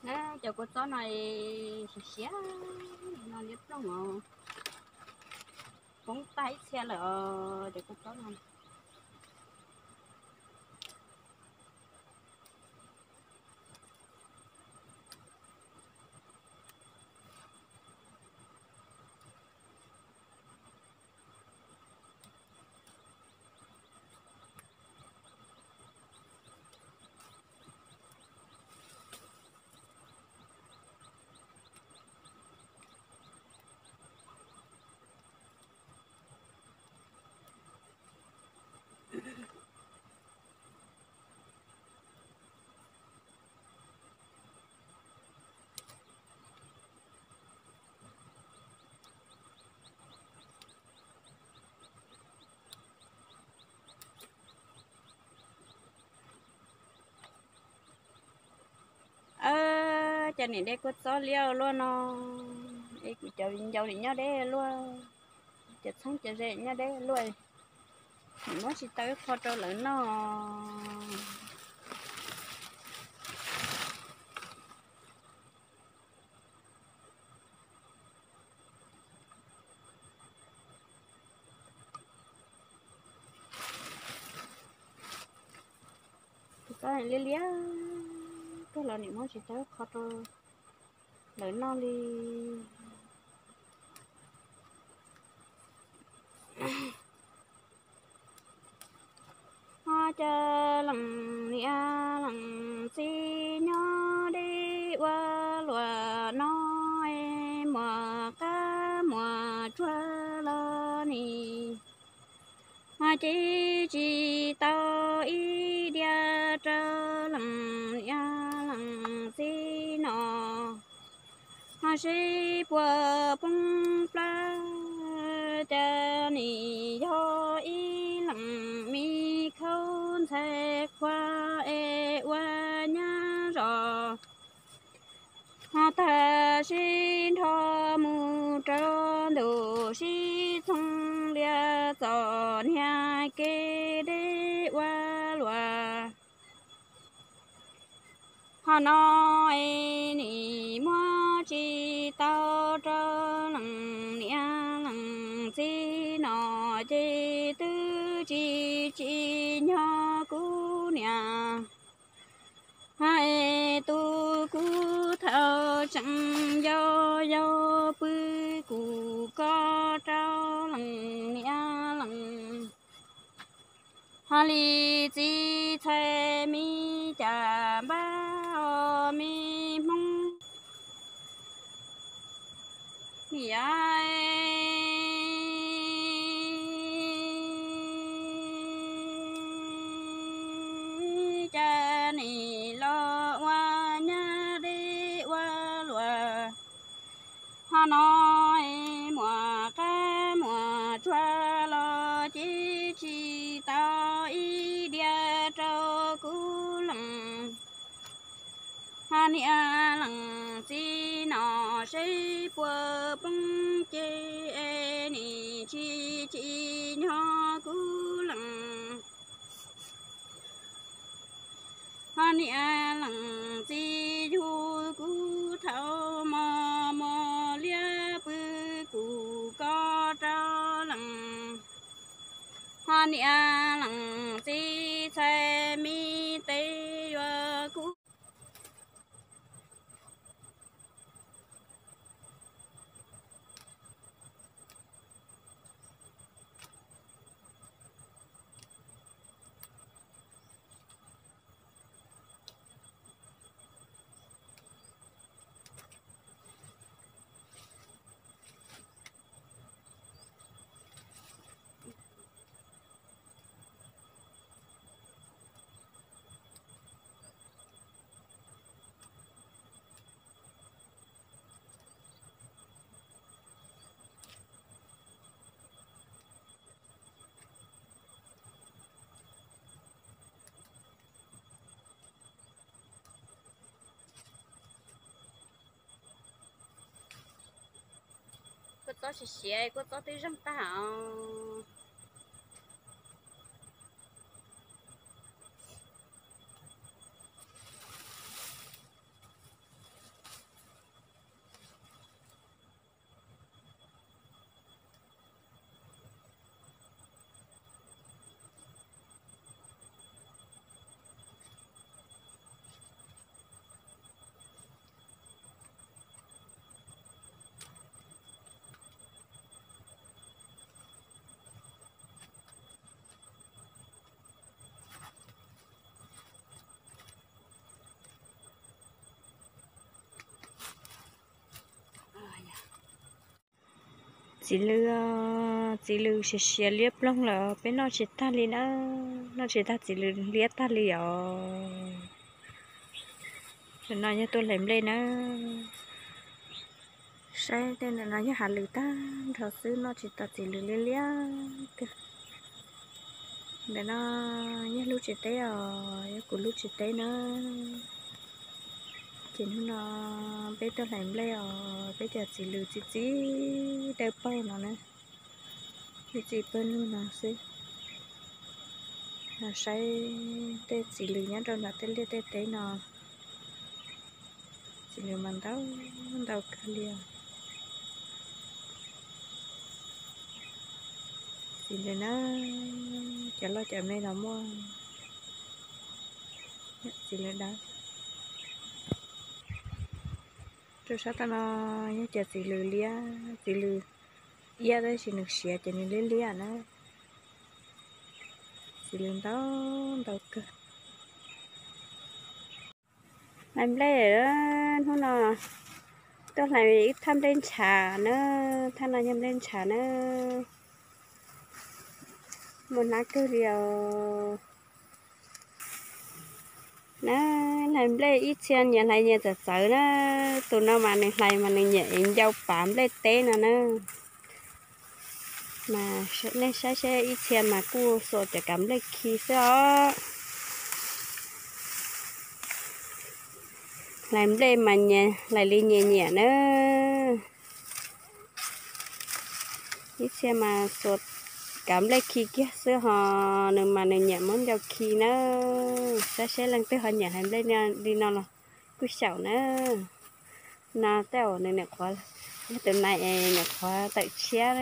Cov kua txob no siav siav no liab ploog os, poob tag ib txhia lawm os cov kua txob no. Cov niam dej kua txob liab luaj no, es kuv cov viv ncaus nim nyob deb luaj, cov txheeb cov ze nyob deb luaj, nim muab tsis tau ib qho rau lawv noj. Tus koj liab liab tuaj los nim muab tsis tau qho rau lawv noj li. Ho cov leej niam leej txiv nyob deb ua luaj no, muaj qab muaj tsuag los nim ho ces tsis tau ib diav rau leej niam leej txiv no. Ho seb puas poob plab, cas nim yog ib leej me khaub ntxhais qhua es ua nyab zos. Ho tag sib nrho mus rau ntuj sib txoog lias txom nyem kev deb ua luaj. Ho no es nim muab tsis tau rau leej niam leej txiv no ces twb tsis tsim nyog kuv niam. Ho es tus kuv thaum tseem yau yau pw kuv kob rau leej niam leej. Ho li txiv txhais me cas npab os me hmoob. Niam, cas nim los ua nyab deb ua luaj. Ho no es muaj qab muaj tsuag los ces tsis tau ib diav rau kuv leej. Ho niam leej txiv no seb puas poob ces es nim tsis tsim nyog kuv leej. Ho niam leej txiv yug kuv thaum mos mos liab pw kuv kob rau leej. Ho niam leej txiv txhais me tes yuav kuv. Kua txob siav siav, kua txob twb zeeg tag os. Txiv lws, txiv lws siav siav liab ploog lawm, peb noj tsis tag li na, noj tsis tag txiv lws liab tag li os. Ntawm no yog tuaj hlais nplej na. Saib tej ntawm no yog hav lws tag nrho xwb, noj tsis tau txiv lws liab liab kawg. Ntawm no yog lub tsev teb os, yog kuv lub tsev teb na. Ces hnub no peb tuaj hlais nplej os, peb cov txiv lws txi txiv dawb paug no na, txi txiv pawg lug no xwb. Los saib tej txiv lws nyob rau nram tej liaj tej teb no, txiv lws mas ntau ntau kawg li os. Txiv lws na, cov loj cov me los muaj, txiv lws dawb. Rau sab tod no yog cov txiv lws liab, txiv lws iab tab sis nws siav ces nws liab liab na. Txiv lws ntau ntau kawg. Hlais nplej, hnub no tuaj hlais ib thaj nplej ntshav na, thaj no yog nplej ntshav na. Muaj hnab kawg li os. Na, hlais nplej ib txhia nyias hlais nyias txawv txawv na. Tus no mas nws hlais mas nws nyiam ev ncau pav nplej teb no na. Mas nej saib seb ib txhia mas kuj xuas cov kav nplej khi xwb os. Hlais nplej mas nyias hlais li nyias nyiam na. Ib txhia mas xuas kav nplej khi kiag xwb ho, nws mas nws nyiam muab ncau khi na. Saib seb leej twg ho nyiam hlais nplej li no los kuj xyaum na. No tej zaum nws nyuam qhuav yog tus nais es nyuam qhuav tawm tshiab,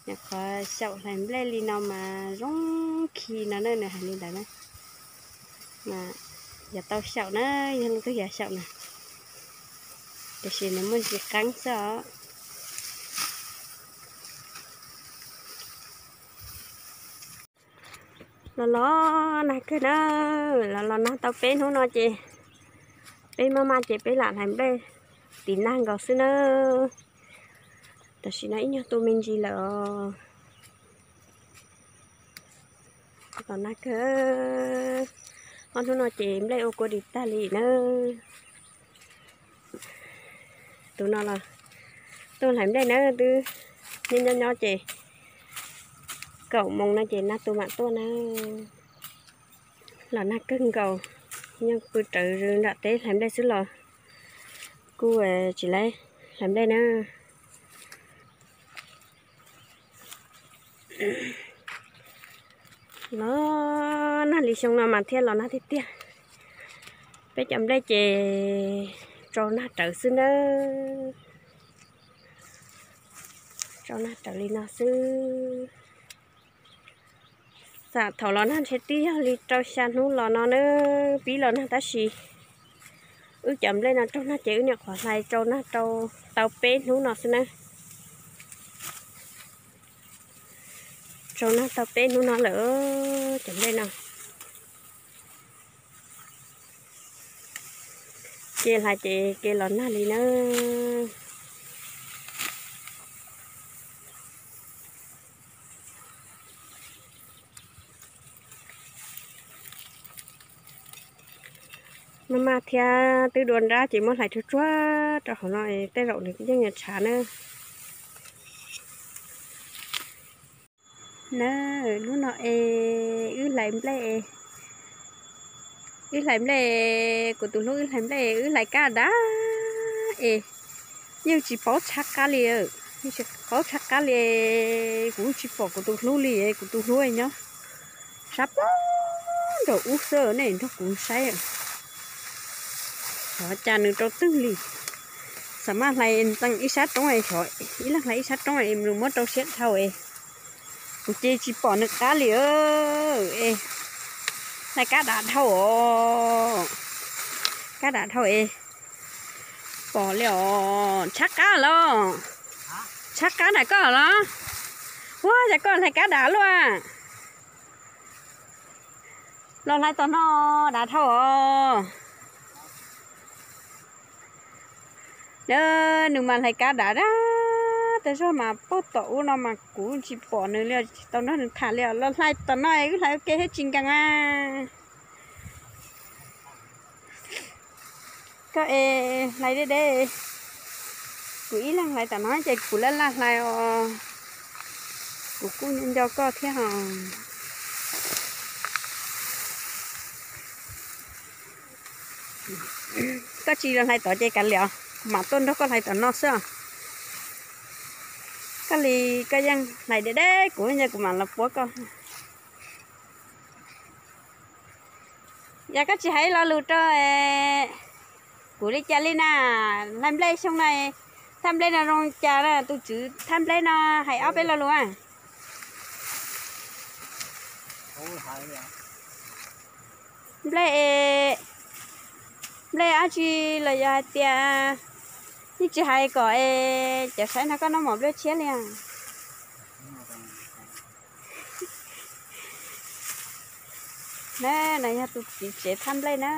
nyuam qhuav xyaum hlais nplej li no mas zoo khi no na, nws hais li ntawd na. Mas yog tau xyaum na, yog leej twg yuav xyaum na, tiam sis nws muaj ntsis qeeb xwb os. Los los nag kawg na, los los nag tau peb hnub no ces peb maj maj ces peb lam hlais nplej tiv nag nkaus xwb na. Tam sim no ib nyuag tu me ntsis lawm os. Los nag kawg, ob hnub no ces nplej ua kua dim tag li na. Tus no los tuaj hlais nplej na, twb nyob nyob nyob ces kaum moos no ces nag tu mam tuaj na. Los nag kawg nkaus, nyob pw rawv nram teb hlais nplej xwb los kuj tsis laib hlais nplej na. Los nag li xyoo no mas thiaj los nag tiag tiag. Peb cov nplej ces tsau nag rawv xwb nawb, tsau nag rawv li no xwb. Xam thaum los nag ntshe twb yog li rau xya hnub los no na, pib los nag tab sis wb cov nplej no raug nag ces wb nyuam qhuav hlais tsau nag rau tau peb hnub no xwb na. Tsau nag tau peb hnub no lawm cov nplej no. Kev hlais ces kev los nag li nawb. Maj maj thiab twb dua nrab ces muab hlais tsuag tsuag rau hauv no, tej zaum nws yeej yuav tshav nawb. Na, hnub no es wb hlais nplej, wb hlais nplej, kuv tus hlub wb hlais nplej, wb hlais kab dav es yeej tsis paub tshab qab li, yeej tsis paub tshab qab li. Kuv tsis pom kuv tus hlub li, kuv tus hlub nyob sab pem nraum ub xwb, nej nrog kuv saib. Xyov cas nws rau twg li. Xam maj hlais ntxees ib sab roob, xyov ib leeg hlais ib sab roob es nws muab rau siab dhau es kuv ces tsis pom nws qab li. Es hlais kab dav dhau os, kab dav dhau es pom li os. Tshab qab los, tshab qab na koj los. Ua cas koj hlais kab dav luaj? Los hlais tom no dav dhau os. Nws mas hlais kab dav dav. Tag zog mas pab tom ub no mas kuv tsis pom nws li, tsis tau nrog nws tham li os. Los hlais tom no wb hlais ua ke thiab tsis nkees a. Koj es hlais deb deb, kuv ib leeg hlais tom no ces kuv laj laj hlais os. Kuv kuj nco koj thiab os. Koj tsis los hlais tod ces kav liam, kuv mam tuaj nrog koj hlais tom no xwb os. Koj li koj yeej hlais deb deb kuv, kuv mam los puab koj. Yog koj tsis hais lo lus rau kuv li cas li na? Hlais nplej xyoo no, thaj nplej no zoo cas na? Tus tswv thaj nplej no hais ob peb lo lus a. Nplej, nplej dab tsi los yog hais tias yeej tsis hais kom es cov saib no koj noj mov nplej tshiab li os. Na, no yog tus txiv tsev thaj nplej na.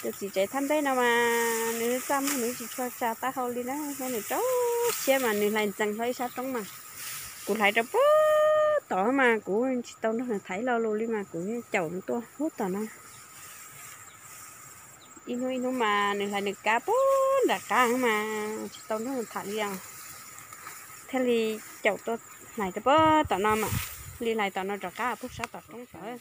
Tus txiv tsev thaj nplej no mas nws txaj muag nws tsis tshua tsa taub hau li na, nws rau siab mas nws hlais ntxees hlo ib sab roob mas. Kuv hlais rau puag tod mas kuv tsis tau nrog nws tham ib lo lus li mas kuv caum nws tuaj puag tom no. Ib hnub ib hnub mas nws hlais nws kab puag nram qab mas tsis tau nrog nws tham li os. Thiaj li caum tuaj hlais rau puag tom no mas, li hlais tom no rov qab puag sab tom roob tod.